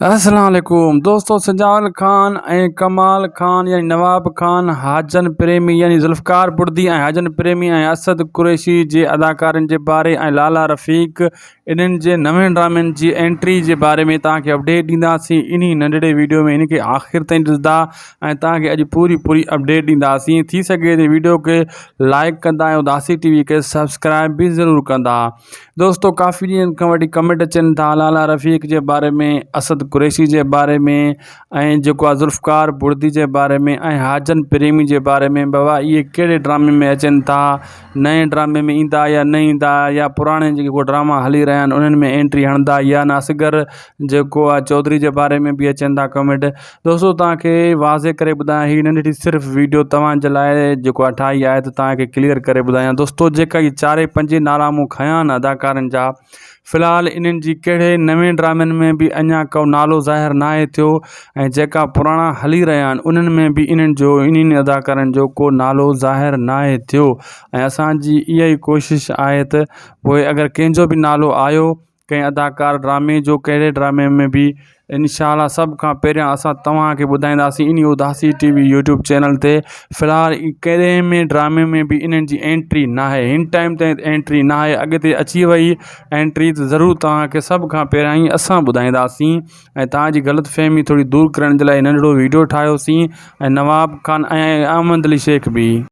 السلام عليڪم دوستو سجاول خان ۽ ڪمال خان يعني نواب خان حاجن پريمي يعني ذوالفقار بڙدي ۽ حاجن پريمي ۽ اسد قريشي جي اداڪارن جي باري ۽ لالا رفيق انهن جي نوين ڊرامن جي انٽري جي باري ۾ توهان کي اپڊيٽ ڏينداسين انهي ننڍڙي ويڊيو ۾ ان کي آخر تائين ڏسندا ۽ توهان کي اڄ پوري پوري اپڊيٽ ڏينداسين ٿي سگهي ته ويڊيو کي لائڪ ڪندا ۽ اداسي ٽي وي کي سبسڪرائب به ضرور ڪندا دوستو ڪافي ڏينهن کان وٺي ڪمينٽ اچن ٿا لالا رفيق جي باري ۾ اسد قريشي جي باري ۾ ۽ جيڪو آ ذوالفقار بڙدي جي باري ۾ ۽ حاجن پريمي جي باري ۾ بابا اهي ڪهڙي ڊرامي ۾ اچن ٿا نئين ڊرامي ۾ ايندا يا نه ايندا يا پراڻي جيڪي ڪو ڊراما هلي رهيا آهن انهن ۾ انٽري هڻندا يا نه اصغر جيڪو آ چوڌري جي باري ۾ به اچن ٿا ڪمينٽ دوستو توهان کي واضح ڪري ٻڌايان هي ننڍڙي صرف ويڊيو توهان جي لاء جيڪو آ ٺاهي آهي ته توهان کي ڪليئر ڪري ٻڌايان دوستو جيڪا هي چارئي پنجي نالا مون کنيا آهن اداڪارن جا في الحال انهن جي ڪهڙي نوين ڊرامن ۾ به اڃا ڪو نالو ظاهر ناهي ٿيو ۽ جيڪا پراڻا هلي رهيا آهن انهن ۾ به انهن جو انهن اداڪارن جو ڪو نالو ظاهر ناهي ٿيو ۽ اسان جي اها ئي ڪوشش آهي ته پوء اگر ڪنهن جو به نالو آيو ڪنهن اداڪار ڊرامي جو ڪهڙي ڊرامي ۾ به انشاء الله سڀ کان پهريان اسان توهان کي ٻڌائينداسين انهي Udasi T V YouTube channel تي في الحال ڪهڙي ۾ ڊرامي ۾ به انهن جي انٽري ناهي هن ٽائيم تائين انٽري ناهي اڳتي اچي وئي انٽري ته ضرور توهان کي سڀ کان پهريان ئي اسان ٻڌائينداسين ۽ توهان جي غلط فهمي ٿوري دور ڪرڻ جي لاء ننڍڙو ويڊيو ٺاهيوسين ۽ نواب خان ۽ احمد علي شيخ به.